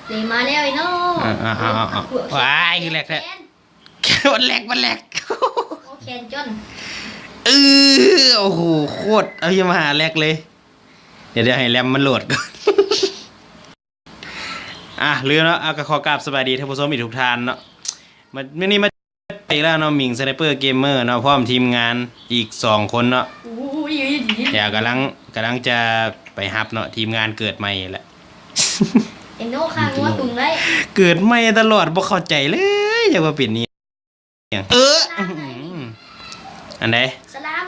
ເດ ມາແລ້ວໄອ້ນ້ອງ. ເອີ ເອົາໆໆ ໂອ້ຍ ຄືແຫຼກແທ້. ມັນແຫຼກ ມັນແຫຼກ. ໂອ້ ແຂນຈົນ. ເອີ ໂອ້ໂຫ ໂຄດ ເອົາຢູ່ມາຫາແລັກເລີຍ. ດຽວ ດຽວໃຫ້ແຣມມັນໂຫຼດກ່ອນ. ອ່ະ ລືມເນາະ. ເອົາ ກໍຂໍກາບສະບາຍດີທ່ານຜູ້ຊົມອີກທຸກທ່ານເນາະ. ມາ ມື້ນີ້ມາ ອີກແລ້ວເນາະ ມິງສະໄນເປີເກມເມີເນາະ ພ້ອມທີມງານອີກສອງຄົນເນາະ. ໂອ້ຍ ດຽວກຳລັງ ກຳລັງຈະໄປຮັບເນາະ ທີມງານເກີດໃໝ່ແຫຼະ. ເອັນໂນຂ້າງົວຕຸງໄດ້ ເກີດໃໝ່ຕະຫຼອດ ບໍ່ເຂົ້າໃຈເລີຍ ຈັກວ່າເປັນອີ່ຫຍັງ. ເອີ ອັນໃດ? ສະລາມ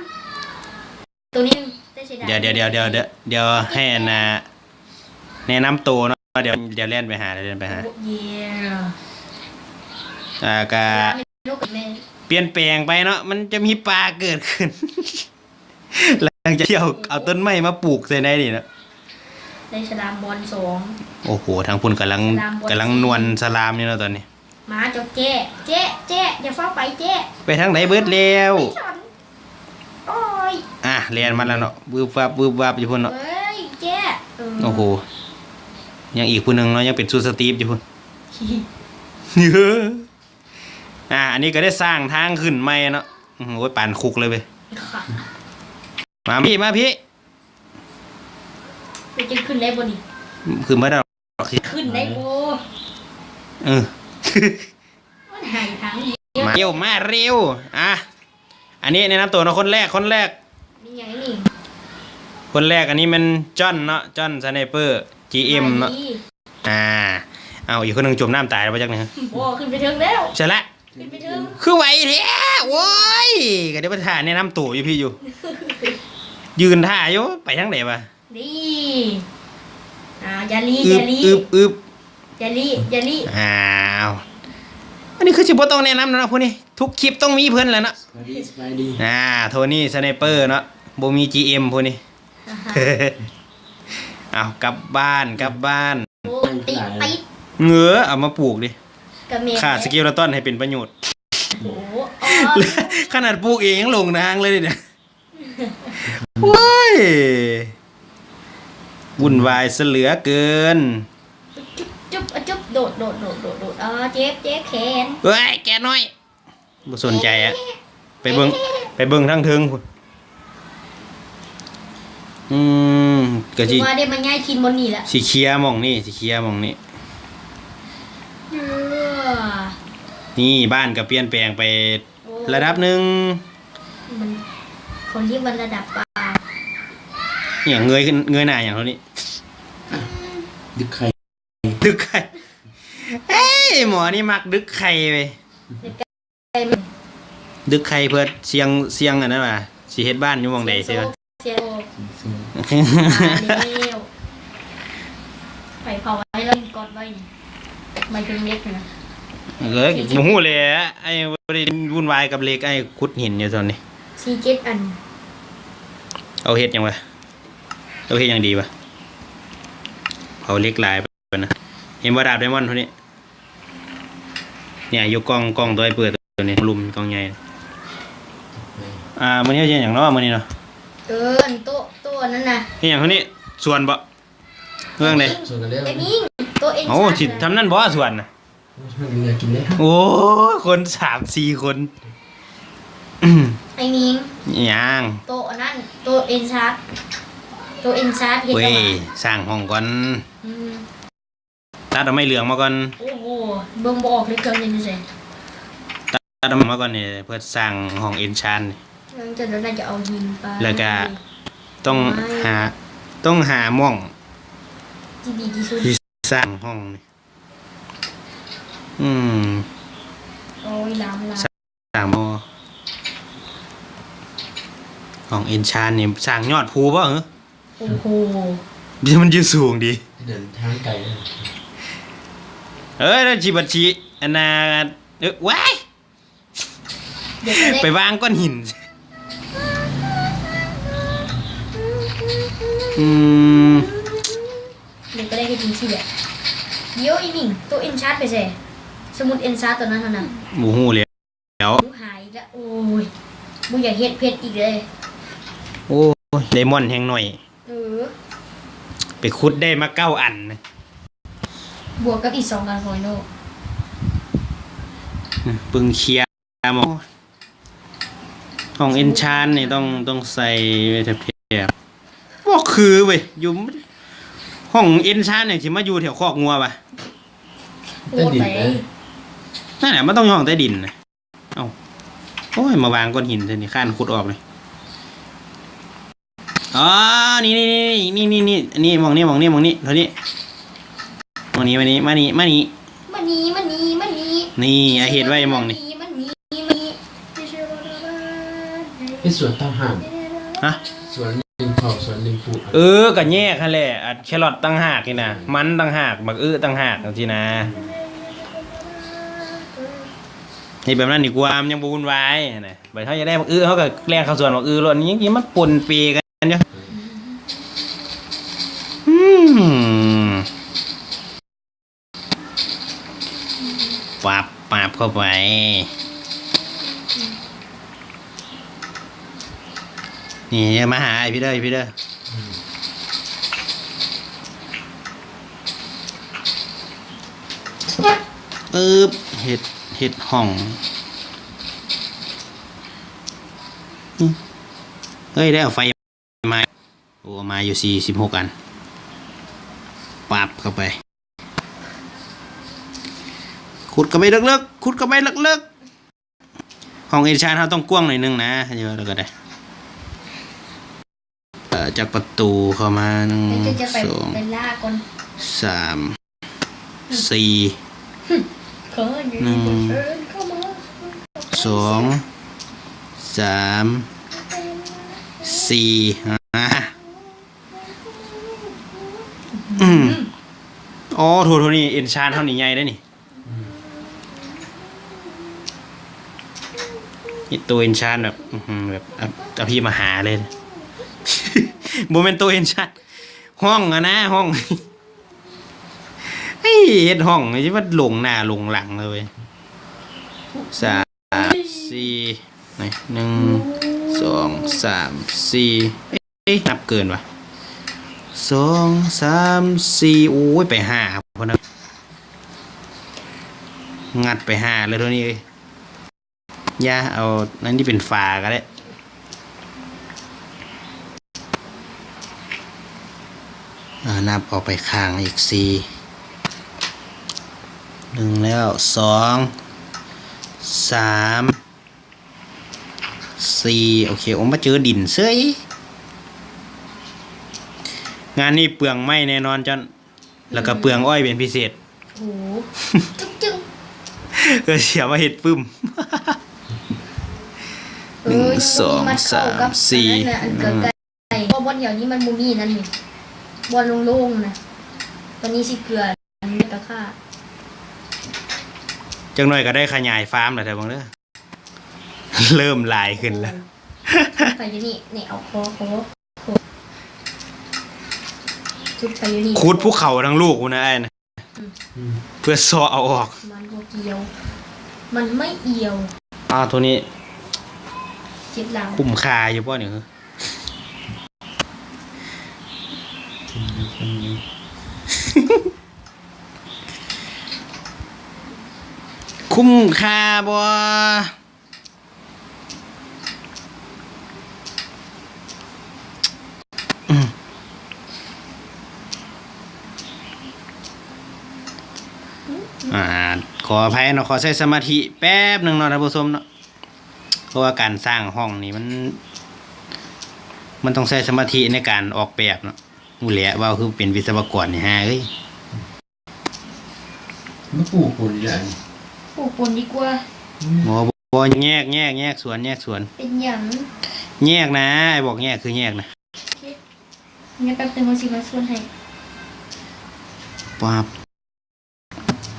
ໂຕນີ້ ແຕ່ເສຍດາຍ. ດຽວ ດຽວ ດຽວ ດຽວ ດຽວໃຫ້ອັນນ່າ ແນະນຳໂຕເນາະ. ດຽວ ດຽວແລ່ນໄປຫາ ດຽວແລ່ນໄປຫາ. ໂອ້ ເຢ້ ອ່າ ກະ ປ່ຽນແປງໄປເນາະ ມັນຈະມີປ່າເກີດຂຶ້ນ ຫຼັງຈາກທີ່ເອົາ ເອົາຕົ້ນໄມ້ມາປູກໃສ່ໃນນີ້ເນາະ. ໄດ້ສະລາມບອນສອງ. ໂອ້ໂຫ ທາງພຸ້ນກຳລັງ ສະລາມບອນ ກຳລັງນວນສະລາມຢູ່ເນາະຕອນນີ້. ມາເຈົ້າແຈ້ ແຈ້ ແຈ້ ຢ່າຟ້າວໄປແຈ້. ໄປທາງໃດເບິດແລ້ວ? ໄປສອນ ໂອ້ຍ ອ່ະ ແລ່ນມາແລ້ວເນາະ ວືບວັບ ວືບວັບຢູ່ພຸ້ນເນາະ. ເອີຍ ແຈ້ ເອີ ໂອ້ໂຫ ຍັງອີກຜູ້ໜຶ່ງເນາະ ຍັງເປັນຊຸດສະຕີບຢູ່ພຸ້ນ. ອ່າ ອັນນີ້ກໍໄດ້ສ້າງທາງຂຶ້ນໃໝ່ເນາະ. ໂອ້ໂຫ ປານຄຸກເລີຍເວີຍ. ມາພີ້ ມາພີ້. ມັນຈະຂຶ້ນໄດ້ບໍ່ນີ້? ຂຶ້ນບໍ່ໄດ້. ຂຶ້ນໄດ້ບໍ່? ເອີ ມັນໃຫ້ທາງດຽວ. ມາເລັວ ມາເລັວ. ອ່ະ ອັນນີ້ແນະນຳໂຕເນາະ ຄົນແລກ ຄົນແລກ. ມີຫຍັງນີ້? ຄົນແລກ ອັນນີ້ແມ່ນຈອນເນາະ ຈອນສະໄນເປີ ຈີເອັມ ເນາະ. ອ່າ ເອົາ ອີກຄົນໜຶ່ງຈົມນ້ຳຕາຍແລ້ວບໍ່ຈັກນີ້? ບໍ່ ຂຶ້ນໄປເທິງແລ້ວ. ໃຊ່ລະ ຂຶ້ນໄປເທິງ. ຄືໄວແທ້ ໂອ້ຍ ກໍໄດ້ໄປຖ້າແນະນຳໂຕຢູ່ພີ້ຢູ່ ຢືນຖ້າຢູ່ ໄປທາງໃດວະ? ນີ້ ອ່າ ຢ່າລີ້ ອຶບ ຢ່າລີ້ ອຶບ ອຶບ ຢ່າລີ້ ຢ່າລີ້. ອ້າວ ອັນນີ້ຄືຊິບໍ່ຕ້ອງແນະນຳແລ້ວເນາະ ຜູ້ນີ້ ທຸກຄລິບຕ້ອງມີເພິ່ນແຫຼະເນາະ. ສະບາຍດີ ສະບາຍດີ. ອ່າ ໂທນີ້ສະໄນເປີເນາະ ບໍ່ມີຈີເອັມຜູ້ນີ້. ອ່າຮະ ເອົາ ກັບບ້ານ ກັບບ້ານ. ໂອ້ ຕິດ ຕິດ. ເງີ ເອົາມາປູກດິ ກະແມ່ນ ຂ້າສະເກວລະຕອນໃຫ້ເປັນປະໂຫຍດ. ໂອ້ໂຫ ຂະໜາດປູກເອງຍັງຫຼົງທາງເລີຍນີ້ນະ. ໂອ້ຍ ວຸ່ນວາຍຊະເຫຼືອເກີນ. ຈຸບ ຈຸບ ອະ ຈຸບ ໂດດ ໂດດ ໂດດ ໂດດ ໂດດ. ອໍ ເຈັບ ເຈັບແຂນ. ເອີຍ ແກະໜ້ອຍ ບໍ່ສົນໃຈອະ. ໄປເບິ່ງ ໄປເບິ່ງທາງເທິງພຸ້ນ. ອືມ ກະຊິ ຖືວ່າໄດ້ມາຍ້າຍຖິ່ນບ່ອນນີ້ລະ ຊິເຄຍໝ່ອງນີ້ ຊິເຄຍໝ່ອງນີ້. ເອີ ນີ້ ບ້ານກະປ່ຽນແປງໄປ ໂອ້ ລະດັບໜຶ່ງ. ມັນ ເຂົາຮຽກວ່າລະດັບປ່າ. ອີ່ຫຍັງ ເງີຍຂຶ້ນ ເງີຍໜ້າຫຍັງເທົ່ານີ້? ດຶກໄຂ່ ດຶກໄຂ່. ເອີຍ ໝໍນີ້ມັກດຶກໄຂ່ເວີຍ. ດຶກໄຂ່ເພື່ອສ່ຽງ ສ່ຽງອັນນັ້ນວ່າ ຊິເຮັດບ້ານຢູ່ໝ່ອງໃດ ຊິ ຊິ ມາແລ້ວ ໄປເຜົາໄວ້ແລ້ວກອດໄວ້ນີ້ ໄມ້ເທິງເຫຼັກນະ. ເອີ ບໍ່ຮູ້ແຫຼະ ອ້າຍບໍ່ໄດ້ວຸ່ນວາຍກັບເຫຼັກ ອ້າຍຂຸດຫີນຢູ່ຕອນນີ້ ສີ່ເຈັດອັນ. ເອົາເຮັດຫຍັງວະ? ເອົາເຮັດຫຍັງດີວະ? ເຜົາເຫຼັກຫຼາຍ ເພິ່ນນະ ເຫັນບໍ່ ດາບໄດມອນໂຕນີ້? ເນີ້ຍ ຢູ່ກ່ອງ ກ່ອງໂຕອ້າຍເປີດໂຕນີ້ ລຸ່ມກ່ອງໃຫຍ່. ອ່າ ມື້ນີ້ເຮົາຊິເຮັດຫຍັງເນາະ ມື້ນີ້ເນາະ? ເອີ ອັນໂຕະ ໂຕະອັນນັ້ນນະ. ເຮັດຫຍັງໂຕນີ້? ສວນບໍ? ເລື່ອງໃດ? ສວນກັນເດ້. ໂຕະເອັນຊານ. ໂອ້ ຊິທຳນັ້ນບໍ ສວນນະ? ໂອ້ ໂອ້ ຄົນສາມສີ່ຄົນ. ໄອ້ມິງ ຫຍັງ? ໂຕະອັນນັ້ນ ໂຕະເອັນຊານ ໂຕະເອັນຊານເຮັດ. ເວີຍ ແລ້ວຫວາ? ສ້າງຫ້ອງກ່ອນ. ອືມ ຕັດເອົາໄມ້ເຫຼືອງມາກ່ອນ. ໂອ້ໂຫ ເບິ່ງບໍ່ອອກເລີຍເຄື່ອງເຮັດຢູ່ໃສ. ຕັດເອົາມາກ່ອນນີ້ ເພື່ອສ້າງຫ້ອງເອັນຊານນີ້. ຫຼັງຈາກນັ້ນກໍຈະເອົາຫີນໄປ ແລ້ວກະຕ້ອງຫາ ຕ້ອງຫາໝ່ອງທີ່ດີທີ່ສຸດ ທີ່ສ້າງຫ້ອງນີ້. ອືມ ໂອ້ຍ ລາມ ລາມ. ສ້າງໝໍ ຫ້ອງເອັນຊານນີ້ສ້າງຍອດພູບໍ່ຫື? ໂອ້ໂຫ ມັນຢູ່ສູງດີ ເດີນທາງໄກ. ເອີຍ ແລ້ວຊິບັດຊິ ອັນນ່າ ເອີ ວ້າຍ ໄປວາງກ້ອນຫີນ. ອືມ ດຽວກໍໄດ້ເຮັດຈັ່ງຊີ້ແຫຼະ. ດຽວ ອີ່ມິງ ໂຕເອັນຊານໄປໃສ? ສະໝຸດເອັນຊານໂຕນັ້ນຫັ້ນນະ ບໍ່ຮູ້ແລ້ວ. ຫາຍລະ ໂອ້ຍ ບໍ່ຢາກເຮັດເພັດອີກເລີຍ. ໂອ້ຍ ໄດມອນແຮງໜ້ອຍ. ເອີ ໄປຂຸດໄດ້ມາເກົ້າອັນນະ. ບວກກັບອີກສອງອັນຂອງໄອ້ໂນ້. ອືມ ປຶ້ງເຄຍໝໍ້ ຫ້ອງເອັນຊານນີ້ຕ້ອງ ຕ້ອງໃສ່ໄວ້ແຖບໆ. ບໍ່ຄືເວີຍ ຢູ່ຫ້ອງເອັນຊານຫຍັງຊິມາຢູ່ແຖວຄອກງົວວະ? ໂອ້ ໃຕ້ດິນເດ້. ນັ້ນແຫຼະ ມັນຕ້ອງຢູ່ຫ້ອງໃຕ້ດິນນະ. ເອົ້າ ໂອ້ຍ ມາວາງກ້ອນຫີນແທ້ນີ້ ຄ້ານຂຸດອອກນີ້. ອໍ ນີ້ ນີ້ ນີ້ ໝ່ອງນີ້ ໝ່ອງນີ້ ໝ່ອງນີ້ ເທົ່ານີ້ ໝ່ອງນີ້ ມານີ້ ມານີ້ ມານີ້ ມານີ້ ມານີ້ ມານີ້ ນີ້ ອາ ເຮັດໄວ້ໝ່ອງນີ້ ມານີ້ ມານີ້ ເຮັດສວນຕ່າງຫາກ. ຮະ? ສວນໜຶ່ງເຂົ້າ ສວນໜຶ່ງປູກ. ເອີ ກະແຍກຫັ້ນແຫຼະ ອັນແຄຣອດຕ່າງຫາກນີ້ນະ ມັນຕ່າງຫາກ ບັກອຶຕ່າງຫາກ ຈັ່ງຊີ້ນະ. ເຮັດແບບນັ້ນດີກວ່າ ມັນຍັງບໍ່ວຸ່ນວາຍຫັ້ນນະ. ບັດເຮົາຢາກໄດ້ບັກອຶ ເຮົາກໍແລ່ນເຂົ້າສວນບັກອຶໂລດ ຍັງຊິມາປົນເປກັນຢູ່. ອືມ ປັບ ປັບເຂົ້າໄປ. ນີ້ ມາຫາອ້າຍພີ່ເດີ ພີ່ເດີ. ອືບ ເຮັດ ເຮັດຫ້ອງ. ອືມ ເອີຍ ໄດ້ເອົາໄຟມາ. ໂອ້ ເອົາມາຢູ່ສີ່ສິບຫົກອັນ. ປັບເຂົ້າໄປ. ຂຸດເຂົ້າໄປເລິກໆ ຂຸດເຂົ້າໄປເລິກໆ. ຫ້ອງເອນຊານເຮົາຕ້ອງກວ້າງໜ້ອຍໜຶ່ງນະ ເອີ ແລ້ວກໍໄດ້. ເອີ ຈັກປະຕູເຂົ້າມາ ໜຶ່ງ ສອງ ສາມ ສີ່ ໜຶ່ງ ສອງ ສາມ ສີ່ ອາ ອືມ ອໍ ໂຖ ໂຖນີ້ ເອນຊານເຮົານີ້ໃຫຍ່ເດ້ນີ້. ອືມ ນີ້ໂຕເອນຊານແບບ ອື ແບບ ອະ ອະພິມະຫາເລີຍ ບໍ່ແມ່ນໂຕເອນຊານ ຫ້ອງຫັ້ນນະ ຫ້ອງ ເອີຍ ເຮັດຫ້ອງຊິມາລົງໜ້າລົງຫຼັງເລີຍ ສາມ ສີ່ ໜຶ່ງ ສອງ ສາມ ສີ່ ເອີຍ ນັບເກີນວ່າ ສອງ ສາມ ສີ່ ໂອ້ຍ ໄປຫ້າພຸ້ນນະ ງັດໄປຫ້າເລີຍໂທນີ້ເອີຍ. ຢ່າ ເອົາອັນນີ້ເປັນຝາກໍໄດ້ ອາ ນັບອອກໄປຂ້າງອີກ ສີ່ ໜຶ່ງແລ້ວ ສອງ ສາມ ສີ່ ໂອເຄ ໂອ້ ມາເຈີດິນເສີຍ ງານນີ້ເປືອງໄມ້ແນ່ນອນ ຈອນ ແລ້ວກໍເປືອງອ້ອຍເປັນພິເສດ ໂອ້ໂຫ ເອີ ເສຍມາເຮັດປຶ້ມ ເອີ ໜຶ່ງ ສອງ ສາມ ສີ່ ອັນນັ້ນນະ ອັນເກືອໄກ່ ເພາະບ່ອນແຖວນີ້ມັນບໍ່ມີນັ້ນນີ້ ບ່ອນໂລ່ງໆນະ ຕອນນີ້ຊິເກືອ ຕະຂາ ຈັກໜ້ອຍກໍໄດ້ຂະຫຍາຍຟາມແລ້ວ ແທ້ເບິ່ງເດີ. ເລີ່ມຫຼາຍຂຶ້ນແລ້ວ ໄປຢູ່ນີ້ ນີ້ ເອົາຄໍ ຄໍ ຂຸດໄປຢູ່ນີ້ ຂຸດພູເຂົາທັງລູກພຸ້ນນະອ້າຍນະ ອືມ ເພື່ອເຊາະເອົາອອກ ມັນບໍ່ກ່ຽວ ມັນໄມ່ອຽວ ອ້າວ ໂທນີ້ ເຈັບຫຼັງ ຄຸ້ມຄ່າຢູ່ບໍ່ນີ້? ຄຸ້ມຄ່າບໍ່? ອາ ຂໍອະໄພເນາະ ຂໍໃຊ້ສະມາທິແປັບໜຶ່ງເນາະທ່ານຜູ້ຊົມເນາະ ເພາະວ່າການສ້າງຫ້ອງນີ້ມັນ ມັນຕ້ອງໃຊ້ສະມາທິໃນການອອກແບບເນາະ. ຮູ້ແຫຼະ ເວົ້າຄືເປັນວິສະວະກອນນີ້ ຫ່າເອີຍ. ມາປູກປົນຢູ່ອັນນີ້ ປູກປົນດີກວ່າ. ບໍ່ ບໍ່ ແຍກ ແຍກ ແຍກສວນ ແຍກສວນ. ເປັນຫຍັງ? ແຍກນະ ອ້າຍບອກແຍກ ຄືແຍກນະ. ໂອເຄ ດຽວແປັບໜຶ່ງ ຂ້ອຍຊິມາສວນໃຫ້. ປັບ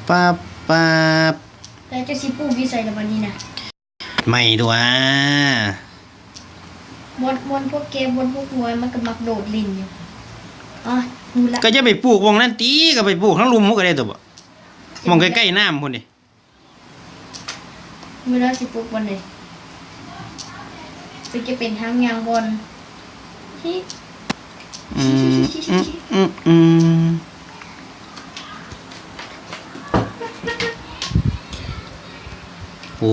ປັບ ປັບ. ແລ້ວເຈົ້າຊິປູກຢູ່ໃສລະບັດນີ້ນະ? ໃໝ່ຕົວະ ບ່ອນ ບ່ອນພວກແກ ບ່ອນພວກງົວ ມັນກໍມັກໂດດຫຼິ້ນຢູ່. ອໍ ຮູ້ລະ ກໍຢ່າໄປປູກໝ່ອງນັ້ນຕິ ກໍໄປປູກທາງລຸ່ມພຸ້ນກໍໄດ້ຕົວະ ໝ່ອງໃກ້ໆນ້ຳພຸ້ນເດ. ມື້ໜ້າຊິປູກບ່ອນໃດ? ຊິເກັບເປັນທາງຍ່າງບ່ອນ ອືມ ອືມ ອືມ ອືມ. ໂອ້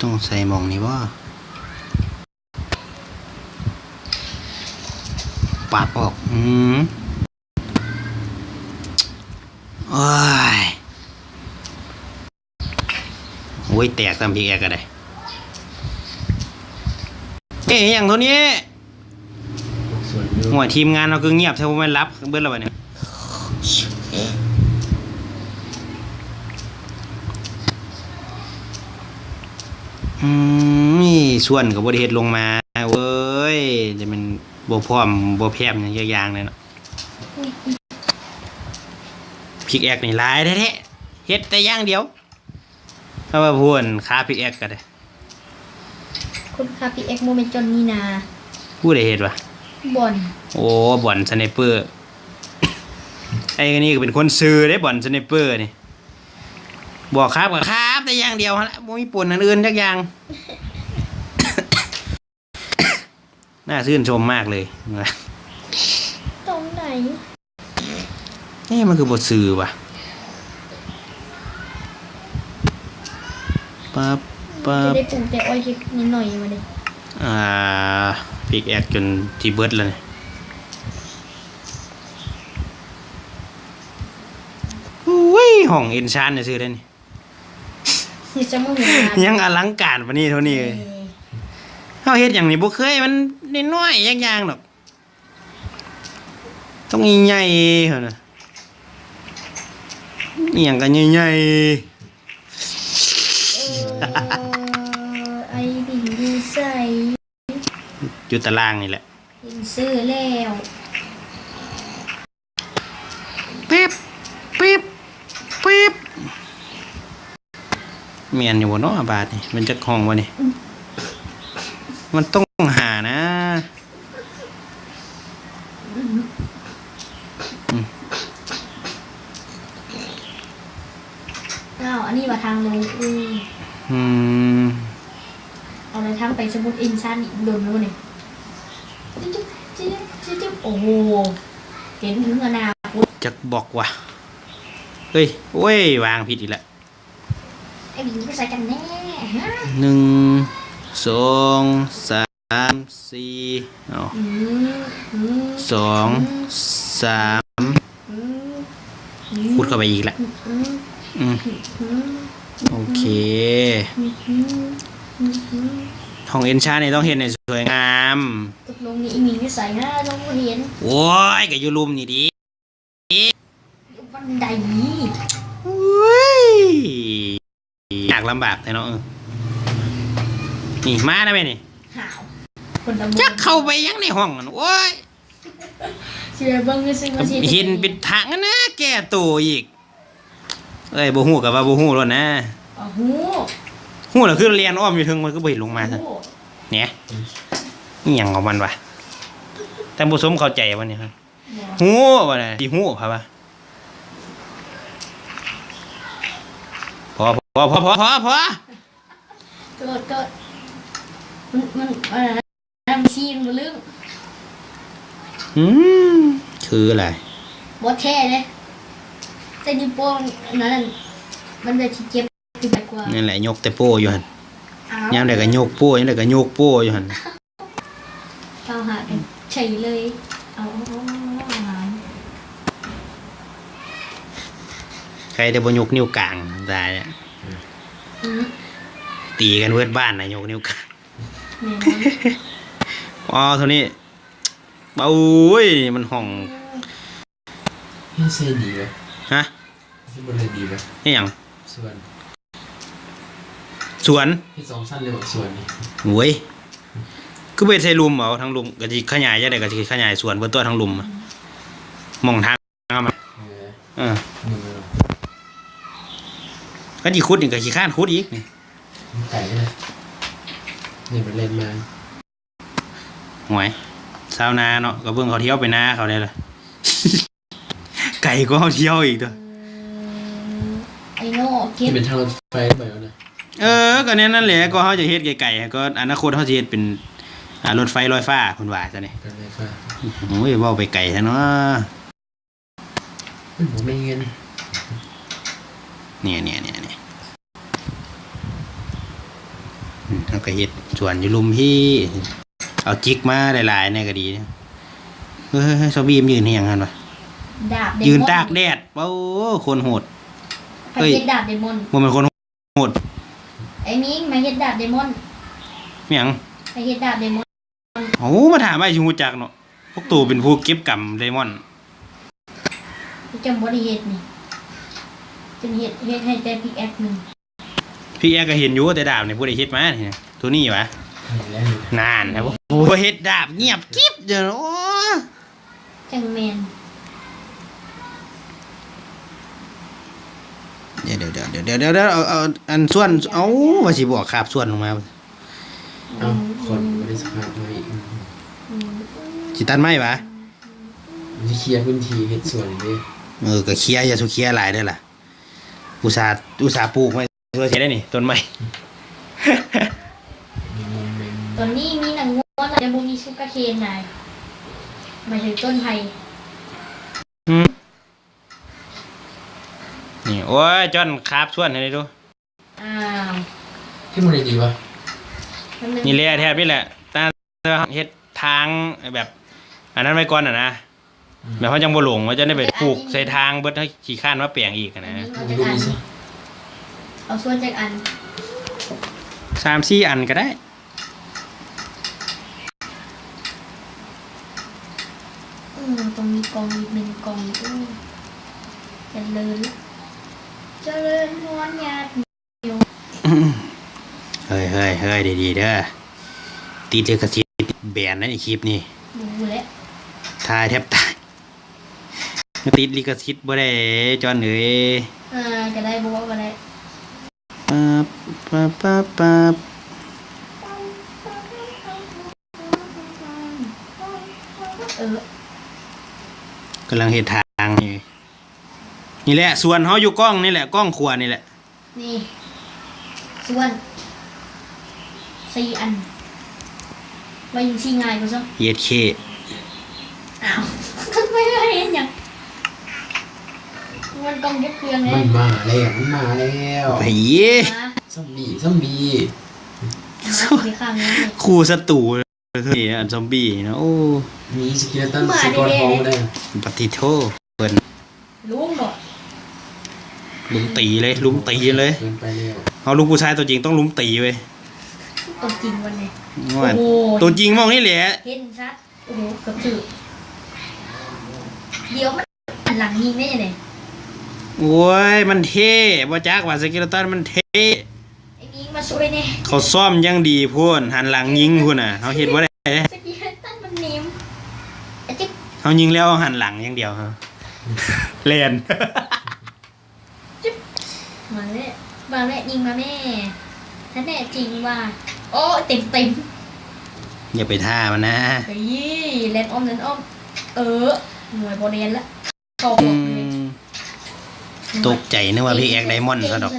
ຕ້ອງໃສ່ໝ່ອງນີ້ບໍ່? ປັບອອກ. ອືມ ໂອ້ຍ ໂອ້ຍ ແຕກຊ້ຳ ພິກແອັກກໍໄດ້. ເອີ ຫຍັງໂທນີ້? ໂອ້ຍ ທີມງານເຮົາຄືງຽບແທ້ ບໍ່ແມ່ນຫຼັບເບິດແລ້ວບັດນີ້. ອືມ ນີ້ສວນກໍບໍ່ໄດ້ເຮັດລົງມາ. ໂອ້ຍ ຈະແມ່ນບໍ່ພ້ອມບໍ່ແພ້ມຫຍັງຈັກຢ່າງເລີຍເນາະ. ພິກແອັກນີ້ຫຼາຍແທ້ໆ ເຮັດແຕ່ຢ່າງດຽວ. ເອົາວ່າຜູ້ອັນຄາພິກແອັກກໍໄດ້. ຄົນຄາພິກແອັກບໍ່ແມ່ນຈອນນີນາ. ຜູ້ໃດເຮັດວະ? ບອນ. ໂອ້ ບອນສະໄນເປີ. ໄອ້ນີ້ກໍເປັນຄົນຊື່ເດ້ ບອນສະໄນເປີນີ້. ບອກຄາບກໍຄາບແຕ່ຢ່າງດຽວຫັ້ນລະ ບໍ່ມີປົນອັນອື່ນຈັກຢ່າງ. ໜ້າຊື່ນຊົມມາກເລີຍ. ຕອງໃດ? ເອີ ມັນຄືບໍ່ຊື່ວະ? ປັບ ປັບ ຈະໄດ້ປຸງແຕ່ອ້ອຍເລັກນ້ອຍມາເດ້. ອ່າ ພິກແອັກຈົນຊິເບິດແລ້ວນີ້. ໂອ້ຍ ຫ້ອງເອັນຊານຊື່ໆເດ້ນີ້. ຍັງອະລັງການປານນີ້ເທົ່ານີ້. ເອີ ເຮົາເຮັດຫຍັງນີ້ບໍ່ເຄີຍ ມັນນ້ອຍໆຢ່າງໆດອກ. ຕ້ອງໃຫຍ່ໆ ເຮົານະ ອີ່ຫຍັງກໍໃຫຍ່ໆ. ເອີ ໄອ້ດິນຢູ່ໃສ? ຢູ່ຕາລ່າງນີ້ແຫຼະ. ເຫັນຊື່ແລ້ວ. ປິບ ປິບ ປິບ. ແມ່ນຢູ່ບໍ່ເນາະ ບາດນີ້ ແມ່ນຈັກຫ້ອງວະນີ້? ອືມ ມັນຕ້ອງຫານະ. ອືມ ອ້າວ ອັນນີ້ວ່າທາງລົງ. ອືມ ອືມ ເອົາແລ້ວ ທາງໄປສະໝຸດເອັນຊານອີກດົນແລ້ວນີ້. ໂອ້ໂຫ ເຫັນເຖິງອະນາຄົດ. ຈັກບອກວ່າ ເອີຍ ໂອ້ຍ ວາງຜິດອີກແລ້ວ. ໄອ້ບິນໄປໃສ່ກັນແນ່? ຮະ? ໜຶ່ງ ສອງ ສາມ ສີ່ ເອົາ ອືມ ອືມ ສອງ ອືມ ສາມ ອືມ ອືມ ຂຸດເຂົ້າໄປອີກລະ. ອືມ ອືມ ອືມ ໂອເຄ ອືມ ອືມ ອືມ ຫ້ອງເອັນຊານນີ້ຕ້ອງເຮັດໃຫ້ສວຍງາມ. ຕົກລົງນີ້ອີ່ໝິງຢູ່ໃສນະ? ເຮົາບໍ່ເຫັນ. ໂອ້ຍ ກໍຢູ່ລຸ່ມນີ້ຕິ. ຢູ່ບັນໄດ. ໂອ້ຍ ຍາກລຳບາກແທ້ເນາະ. ເອີ ນີ້ມານະແມ່ນີ້. ຫາວ ຄົນລະມຸນ ຈັກເຂົ້າໄປຫຍັງໃນຫ້ອງນັ້ນ. ໂອ້ຍ ຊິໄປເບິ່ງຊື່ໆ ວ່າຊິເຮັດ ເຫັນເປັນທາງນັ້ນນະ ແກ້ໂຕອີກ. ເອີຍ ບໍ່ຮູ້ກໍວ່າບໍ່ຮູ້ໂລດນະ. ເອົາ ຮູ້ ຮູ້ແລ້ວຄືແລ່ນອ້ອມຢູ່ເທິງ ມັນຄືບໍ່ເຫັນລົງມາຊັ້ນ. ຮູ້ ແໜ ອີ່ຫຍັງຂອງມັນວະ? ທ່ານຜູ້ຊົມເຂົ້າໃຈບໍ່ນີ້? ຮູ້ວ່ານະ ຊິຮູ້ໃຜວະ? ພໍ ພໍ ພໍ ພໍ ພໍ ພໍ ໂທດ ໂທດ ມັນ ມັນ ອັນນັ້ນ ມັນຊີ້ ມັນບໍ່ລຶ້ງ. ອືມ ຄືຫຼາຍ ບໍ່ແທ້ເດ້. ໃສ່ນິ້ວໂປ້ງອັນນັ້ນ ມັນແບບຊິເຈັບ ຄືແບບກວ່າ ນັ້ນແຫຼະ ຍົກແຕ່ໂປ້ຢູ່ຫັ້ນ. ອ້າວ ຍາມໃດກໍຍົກໂປ້ ຍາມໃດກໍຍົກໂປ້ຢູ່ຫັ້ນ. ເອົາຫາກັນເສີຍເລີຍ. ເອົາ ເອົາ ເອົາ ເອົາ ເອົາ ໃຄແຕ່ບໍ່ຍົກນິ້ວກາງ ຕາຍແລ້ວ. ອືມ ຕີກັນເບິດບ້ານນະ ຍົກນິ້ວກາງ. ແນ່ນອນ. ອໍ ເທົ່ານີ້. ໂອ້ຍ ມັນຫ້ອງ ເຮັດໃສ່ດີວະ? ຮະ? ເຮັດບໍ່ໄດ້ດີວະ? ເຮັດຫຍັງ? ສວນ ສວນ ເຮັດສອງຊັ້ນເລີຍຫວາ ສວນນີ້. ໂອ້ຍ ຄືບໍ່ເຮັດໃສ່ລຸ່ມເອົາ? ທາງລຸ່ມກໍຊິຂະຫຍາຍ ຈັ່ງໃດກໍຊິຂະຫຍາຍສວນເບິດຕົວະ ທາງລຸ່ມ ອືມ ໝ່ອງທາງເອົາມາ. ເອີ ເອີ ນີ້ແມ່ນ ຄັນຊິຂຸດນີ້ກໍຂີ້ຄ້ານຂຸດອີກນີ້. ມັນໄກເດ້ ນີ້ມັນແລ່ນມາ. ໂອ້ຍ ຊາວນາເນາະ ກໍເບິ່ງເຂົາທ່ຽວໄປນາເຂົາແດ່ລະ ໄກກວ່າເຮົາທ່ຽວອີກຕົວະ. ອືມ ໄອ້ໂນເກັບ ເປັນທາງລົດໄຟໄປແລ້ວນະ. ເອີ ກໍແນວນັ້ນແຫຼະ ກໍເຮົາຈະເຮັດໄກໆ ກໍອະນາຄົດເຮົາຊິເຮັດເປັນ ອ່າ ລົດໄຟລອຍຟ້າ ເພິ່ນວ່າຊັ້ນເດ້. ໂອ້ຍ ເວົ້າໄປໄກແທ້ເນາະ. ມັນບໍ່ມີເງິນ. ນີ້ໆໆ ອືມ ເຮົາກໍເຮັດສວນຢູ່ລຸ່ມພີ້ ເອົາຈິກມາຫຼາຍໆແດ່ກໍດີ. ເອີ ຊອບບີມນຢືນເຮັດຫຍັງຫັ້ນວະ? ດາບເດມອນ ຢືນຕາກແດດ. ໂອ້ ຄົນໂຫດ. ໃຜເຮັດດາບເດມອນ? ບໍ່ແມ່ນຄົນໂຫດ. ໄອ້ມິງ ມາເຮັດດາບເດມອນ. ຫຍັງ? ໃຜເຮັດດາບເດມອນ? ໂອ້ ມາຖາມອ້າຍຊິຮູ້ຈັກເນາະ. ພວກໂຕເປັນຜູ້ເກັບກຳເດມອນ. ເຈົ້າບໍ່ໄດ້ເຮັດນີ້ ເຈົ້າເຮັດ ເຮັດໃຫ້ແຕ່ພິກແອັກໜຶ່ງ. ພິກແອັກກໍເຫັນຢູ່ ແຕ່ດາບນີ້ຜູ້ໃດເຮັດມານີ້? ໂທນີ້ຫວາ? ນັ້ນນະ ບໍ່ເຮັດດາບ ງຽບກິບເດີ. ໂອ້ ຈັ່ງແມ່ນ. ດຽວໆໆ ເອົາ ເອົາອັນສ່ວນ ເອົາ ວ່າຊິບອກຄາບສ່ວນລົງມາ. ເອົ້າ ອືມ ຄົນບໍ່ໄດ້ສະພາບໃໝ່ອີກ. ອືມ ຊິຕັດໄມ້ຫວາ? ຊິເຄຍພື້ນທີ່ເຮັດສວນເດ້. ເອີ ກໍເຄຍ ຢ່າສູ່ເຄຍຫຼາຍເດີລະ. ອຸດສ່າ ອຸດສ່າປູກໄວ້ ເພື່ອຊິໄດ້ນີ້ ຕົ້ນໄມ້. ຕອນນີ້ມີໜັງງົວ ແຕ່ບໍ່ມີຊູກາເຄນນາຍ ໝາຍເຖິງຕົ້ນໄຜ່. ອືມ ນີ້ ໂອ້ຍ ຈ້ອນຄາບສ່ວນໃຫ້ໄດ້ດູ. ອ້າວ ເຮັດບໍ່ໄດ້ດີວະ. ນີ້ແຫຼະ ແຖບນີ້ແຫຼະ ຕາເຮັດທາງແບບອັນນັ້ນໄວ້ກ່ອນນະນະ. ອືມ ແບບເຮົາຈັ່ງບໍ່ຫຼົງ ວ່າຈະໄດ້ໄປປູກໃສ່ທາງເບິດ ເຮົາຂີ້ຄ້ານມາແປງອີກນະ. ເອົາສ່ວນຈັກອັນ? ສາມສີ່ອັນກໍໄດ້. ເອີ ຕ້ອງມີກ່ອງອີກໜຶ່ງກ່ອງ. ໂອ້ ຈະເລີນ ຈະເລີນພອນຍາດໂຍມ. ເຮີ້ຍໆໆ ດີໆເດີ ຕິດລິຂະສິດແບນໃນຄລິບນີ້. ຮູ້ແຫຼະ ຖ່າຍແທບຕາຍ. ຕິດລິຂະສິດບໍ່ໄດ້ ຈອນເອີຍ. ເອີ ກໍໄດ້ ບໍ່ເວົ້າກໍໄດ້. ປັບ ປັບ ປັບ ປັບ ເອີ ກຳລັງເຮັດທາງນີ້. ນີ້ແຫຼະ ສວນເຮົາຢູ່ກ້ອງນີ້ແຫຼະ ກ້ອງຂວານີ້ແຫຼະ. ນີ້ ສ່ວນສີ່ອັນ ວ່າຢູ່ທີ່ງ່າຍກວ່າຊ້ຳ. ເຢັດເຄ ອ້າວ ມັນໄປເຮັດຫຍັງ? ມັນຕ້ອງເກັບເຄື່ອງແລ້ວ. ມັນມາແລ້ວ ມັນມາແລ້ວ. ໄປເຍ ມາ ຊອມບີ ຊອມບີ ມາຊິຂ້າງນີ້. ຄູ່ສັດຕູ ນີ້ອັນຊອມບີນີ້ນະ. ໂອ້ ມີສະເກເລຕັນ ມາ ສະກອດ ແທ້ອງເດ້. ປະຕິໂທ ເພິ່ນ ລຸມບໍ່? ລຸມຕີເລີຍ ລຸມຕີເລີຍ. ເກີນໄປແລ້ວ. ເຮົາລູກຜູ້ຊາຍຕົວຈິງຕ້ອງລຸມຕີເວີຍ. ຕົວຈິງວັນນີ້ ໂອ້ໂຫ ຕົວຈິງໝ່ອງນີ້ແຫຼະ ເຫັນຊັດ. ໂອ້ໂຫ ເກືອບຖືກ. ດຽວມັນຫັນຫຼັງຍິງໄດ້ຈັ່ງໃດ? ໂອ້ຍ ມັນເທ່ ບໍ່ຈັກວ່າສະເກເລຕັນມັນເທ່. ໄອ້ມິງມາຊ່ວຍແດ່. ເຂົາຊ້ອມຢ່າງດີພຸ້ນ ຫັນຫຼັງຍິງພຸ້ນນະ ເຮົາເຮັດບໍ່ໄດ້. ສະເກເລຕັນມັນເນມ ອະຈິບ ເຮົາຍິງແລ້ວເຮົາຫັນຫຼັງຢ່າງດຽວ ເຮົາແລ່ນ. ຈຶ່ບ ມາແລ້ວ ມາແລ້ວ ຍິງມາແມ່. ຖ້າແນ່ຈິງວ່າ ໂອ້ ເຕັມໆ. ຢ່າໄປທ່າມັນນະ. ເອີຍ ແລ່ນອ້ອມ ແລ່ນອ້ອມ. ເອີ ໜ່ວຍບໍ່ແລ່ນລະ. ອືມ ຕົກໃຈນຶກວ່າພິກແອັກໄດມອນຊະດອກ.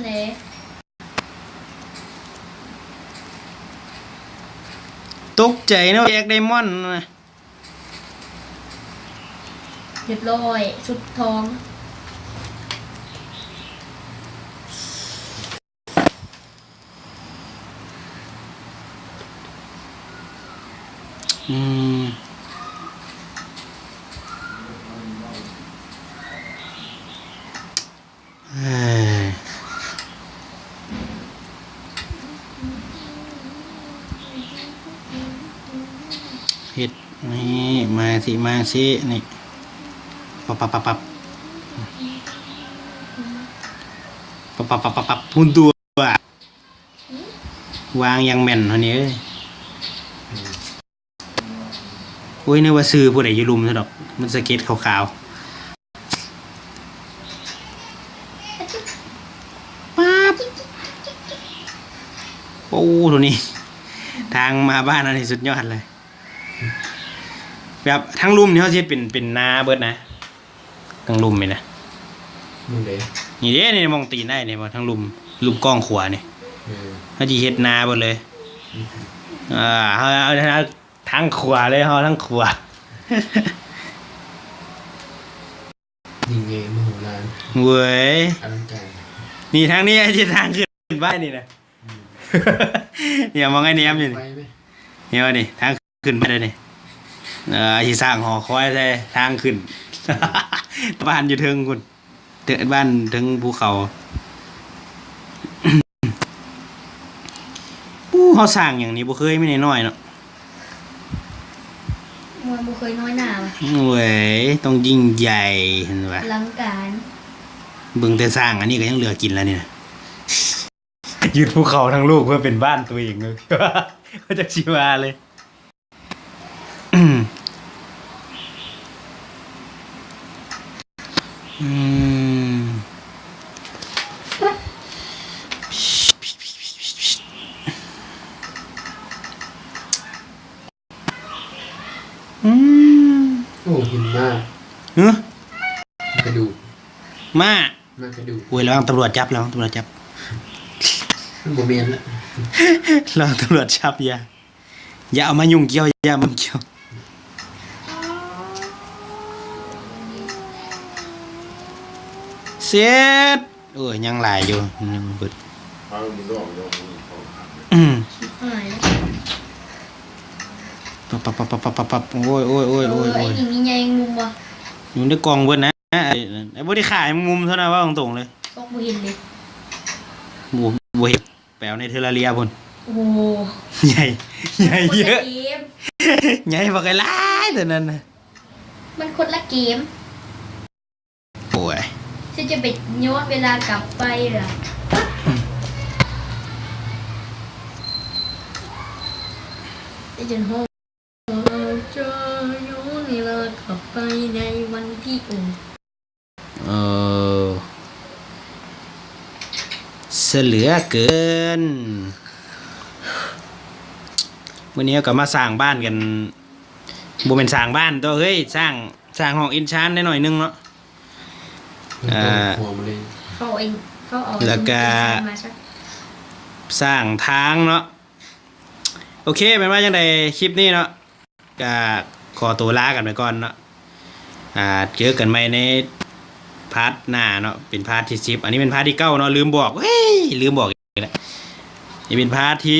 ຕົກໃຈນຶກວ່າພິກແອັກໄດມອນ. ຮຽບຮ້ອຍ ຊຸດທອງ. ອືມ ເອີ ເຮັດນີ້ ມາຊິ ມາຊິ ນີ້ ປັບ ປັບ ປັບ ປັບ ປຸ້ນຕົວ. ວາງຢ່າງແມ່ນເຮົານີ້ເອີຍ. ໂອ້ຍ ນຶກວ່າຊື່ຜູ້ໃດຢູ່ລຸ່ມຊະດອກ ມັນສະເກັດຂາວໆ. ປັບ ໂອ້ ໂຕນີ້ ທາງມາບ້ານເຮົານີ້ສຸດຍອດເລີຍ. ແບບທາງລຸ່ມນີ້ເຮົາຊິເຮັດເປັນ ເປັນນາເບິດນະ. ທາງລຸ່ມນີ້ນະ ໝ່ອງໃດ? ນີ້ເດ້ ນີ້ໝ່ອງຕີນອ້າຍນີ້ ທາງລຸ່ມ ລຸ່ມກ້ອງຂວານີ້. ເອີ ເຮົາຊິເຮັດນາເບິດເລີຍ. ອືມ ເອີ ເຮົາເອົາທາງຂວາເລີຍ ເຮົາທາງຂວາ. ຍິ່ງໃຫຍ່ມະໂຫລານ ເວີຍ ອະລັງການ. ນີ້ທາງນີ້ ໄອ້ທີ່ທາງຂຶ້ນບ້ານນີ້ນະ ນີ້ມອງໄອ້ແນມຢູ່ນີ້ ໄປເວີຍ ນີ້ວ່ານີ້ທາງຂຶ້ນໄປເລີຍນີ້ ເອີ ຊິສ້າງຫໍຄອຍໃສ່ທາງຂຶ້ນ ບ້ານຢູ່ເທິງພຸ້ນ ເທິງ ບ້ານເທິງພູເຂົາ. ໂອ້ ເຮົາສ້າງຫຍັງນີ້ ບໍ່ເຄີຍມີນ້ອຍໆເນາະ ບໍ່ ບໍ່ເຄີຍນ້ອຍໜ້າວ່າ ເວີຍ ຕ້ອງຍິ່ງໃຫຍ່ ເຫັນວ່າ ອະລັງການ ເບິ່ງແຕ່ສ້າງອັນນີ້ກໍຍັງເຫຼືອກິນແລ້ວນີ້ນະ ຍຶດພູເຂົາທັງລູກເພື່ອເປັນບ້ານຕົວເອງເລີຍ ເຂົາຈັກຊິວ່າເລີຍ. ອືມ ອືມ ໂອ້ ເຫັນມ້າ ຫື? ກະດູກ ມ້າ ມ້າກະດູກ ໂອ້ຍ ລະວັງຕຳຫຼວດຈັບ ລະວັງຕຳຫຼວດຈັບ ມັນບໍ່ແມ່ນລະ ລະວັງຕຳຫຼວດຈັບ ຢ່າ ຢ່າເອົາມາຫຍຸ້ງກ່ຽວ ຢ່າມາຫຍຸ້ງກ່ຽວ ເສັດ ໂອ້ຍ ຍັງຫຼາຍຢູ່ ຍັງບໍ່ເບິດ ອືມ ປັບໆໆໆໆ ໂອ້ຍ ໂອ້ຍ ໂອ້ຍ ໂອ້ຍ ໂອ້ຍ ໂອ້ຍ ນີ້ມີໃຍແມງມຸມບໍ່? ຢູ່ໃນກ່ອງເບິດນະ ໄອ້ ໄອ້ບໍ່ໄດ້ຂາຍແມງມຸມເທົ່ານັ້ນ ເວົ້າຕົງໆເລີຍ ຊອກບໍ່ເຫັນເລີຍ ບໍ່ ບໍ່ເຫັນ. ໄປເອົາໃນເທີລາເຣຍພຸ້ນ ໂອ້ໂຫ ໃຫຍ່ ໃຫຍ່ເຍີະ ໃຫຍ່ບັກຫຼາຍຕົວນັ້ນນະ ມັນຄົນລະເກມ ໂອ້ຍ ຊິຈະໄປຍ້ອນເວລາກັບໄປລະ ໄປຈົນຮອດ ເອີ ຊະເຫຼືອເກີນ ມື້ນີ້ເຮົາກໍມາສ້າງບ້ານກັນ ບໍ່ແມ່ນສ້າງບ້ານຕົວະເຮີ້ຍ ສ້າງ ສ້າງຫ້ອງເອັນຊານໄດ້ໜ້ອຍໜຶ່ງເນາະ ເອີ ເຝົ້າເອັນ ເຝົ້າເອົາ ແລ້ວກະ ເອັນຊານມາຊະ ສ້າງທາງເນາະ. ໂອເຄ ແມ່ນວ່າຈັ່ງໃດ ຄລິບນີ້ເນາະ ກະຂໍໂຕລາກັນໄປກ່ອນເນາະ ອ່າ ເຈີກັນໃໝ່ໃນພາດໜ້າເນາະ ເປັນພາດທີສິບ ອັນນີ້ເປັນພາດທີເກົ້າເນາະ ລືມບອກ ເອີຍ ລືມບອກອີກແລ້ວ ນີ້ເປັນພາດທີ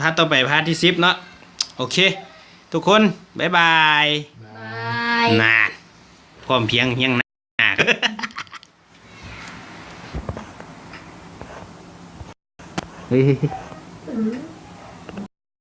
ພາດຕໍ່ໄປ ພາດທີສິບເນາະ ໂອເຄ ທຸກຄົນ ບາຍບາຍ ບາຍ ນາ ພ້ອມພຽງຮຽງໜ້າ ເຮີ້ຍ.